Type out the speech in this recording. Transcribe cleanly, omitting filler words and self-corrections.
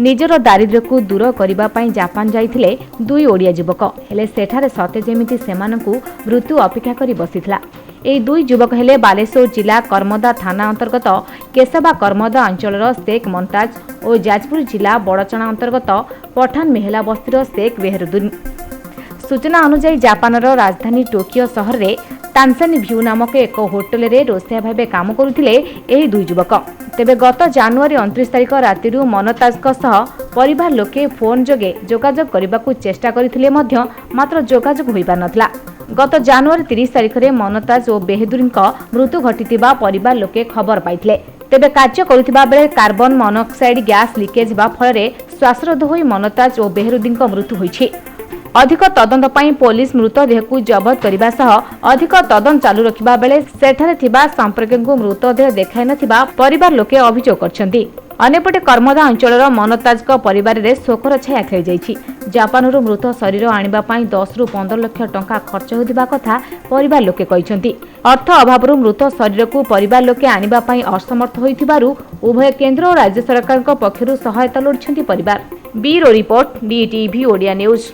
ନିଜର ଦାରିଦ୍ର୍ୟକୁ ଦୂର କରିବା ପାଇଁ ଜାପାନ ଯାଇଥିଲେ ଦୁଇ ଓଡ଼ିଆ ଯୁବକ। ହେଲେ ସେଠାରେ ସତେ ଯେମିତି ସେମାନଙ୍କୁ ମୃତ୍ୟୁ ଅପେକ୍ଷା କରି ବସିଥିଲା। ଏହି ଦୁଇ ଯୁବକ ହେଲେ ବାଲେଶ୍ୱର ଜିଲ୍ଲା କର୍ମଦା ଥାନା ଅନ୍ତର୍ଗତ କେଶବା କର୍ମଦା ଅଞ୍ଚଳର ଶେଖ୍ ମନ୍ତାଜ ଓ ଯାଜପୁର ଜିଲ୍ଲା ବଡ଼ଚଣା ଅନ୍ତର୍ଗତ ପଠାନ ମେହେଲା ବସ୍ତିର ଶେଖ୍ ବେହରୁଦ୍ଦିନ। ସୂଚନା ଅନୁଯାୟୀ, ଜାପାନର ରାଜଧାନୀ ଟୋକିଓ ସହରରେ ତାନସେନ୍ ଭ୍ୟୁ ନାମକ ଏକ ହୋଟେଲରେ ରୋଷେଇଆ ଭାବେ କାମ କରୁଥିଲେ ଏହି ଦୁଇ ଯୁବକ। ତେବେ ଗତ ଜାନୁଆରୀ 29 ତାରିଖ ରାତିରୁ ମନତାଜଙ୍କ ସହ ପରିବାର ଲୋକେ ଫୋନ୍ ଯୋଗେ ଯୋଗାଯୋଗ କରିବାକୁ ଚେଷ୍ଟା କରିଥିଲେ ମଧ୍ୟ ମାତ୍ର ଯୋଗାଯୋଗ ହୋଇପାରିନଥିଲା। ଗତ ଜାନୁଆରୀ 30 ତାରିଖରେ ମନତାଜ ଓ ବେହେଦୁରଙ୍କ ମୃତ୍ୟୁ ଘଟିଥିବା ପରିବାର ଲୋକେ ଖବର ପାଇଥିଲେ। ତେବେ କାର୍ଯ୍ୟ କରୁଥିବା ବେଳେ କାର୍ବନ ମନୋକ୍ସାଇଡ୍ ଗ୍ୟାସ୍ ଲିକେଜ୍ ହେବା ଫଳରେ ଶ୍ୱାସରୋଧ ହୋଇ ମନତାଜ ଓ ବେହେରୁଦ୍ଦିନଙ୍କ ମୃତ୍ୟୁ ହୋଇଛି। ଅଧିକ ତଦନ୍ତ ପାଇଁ ପୋଲିସ ମୃତଦେହକୁ ଜବତ କରିବା ସହ ଅଧିକ ତଦନ୍ତ ଚାଲୁ ରଖିବା ବେଳେ ସେଠାରେ ଥିବା ସମ୍ପର୍କୀୟଙ୍କୁ ମୃତଦେହ ଦେଖାଇନଥିବା ପରିବାର ଲୋକେ ଅଭିଯୋଗ କରିଛନ୍ତି। ଅନ୍ୟପଟେ କର୍ମଦା ଅଞ୍ଚଳର ମନତାଜଙ୍କ ପରିବାରରେ ଶୋକର ଛାୟା ଖେଳିଯାଇଛି। ଜାପାନରୁ ମୃତ ଶରୀର ଆଣିବା ପାଇଁ 10ରୁ 15 ଲକ୍ଷ ଟଙ୍କା ଖର୍ଚ୍ଚ ହେଉଥିବା କଥା ପରିବାର ଲୋକେ କହିଛନ୍ତି। ଅର୍ଥ ଅଭାବରୁ ମୃତ ଶରୀରକୁ ପରିବାର ଲୋକେ ଆଣିବା ପାଇଁ ଅସମର୍ଥ ହୋଇଥିବାରୁ ଉଭୟ କେନ୍ଦ୍ର ଓ ରାଜ୍ୟ ସରକାରଙ୍କ ପକ୍ଷରୁ ସହାୟତା ଲୋଡ଼ିଛନ୍ତି ପରିବାର। Bureau report, DTV Odia news.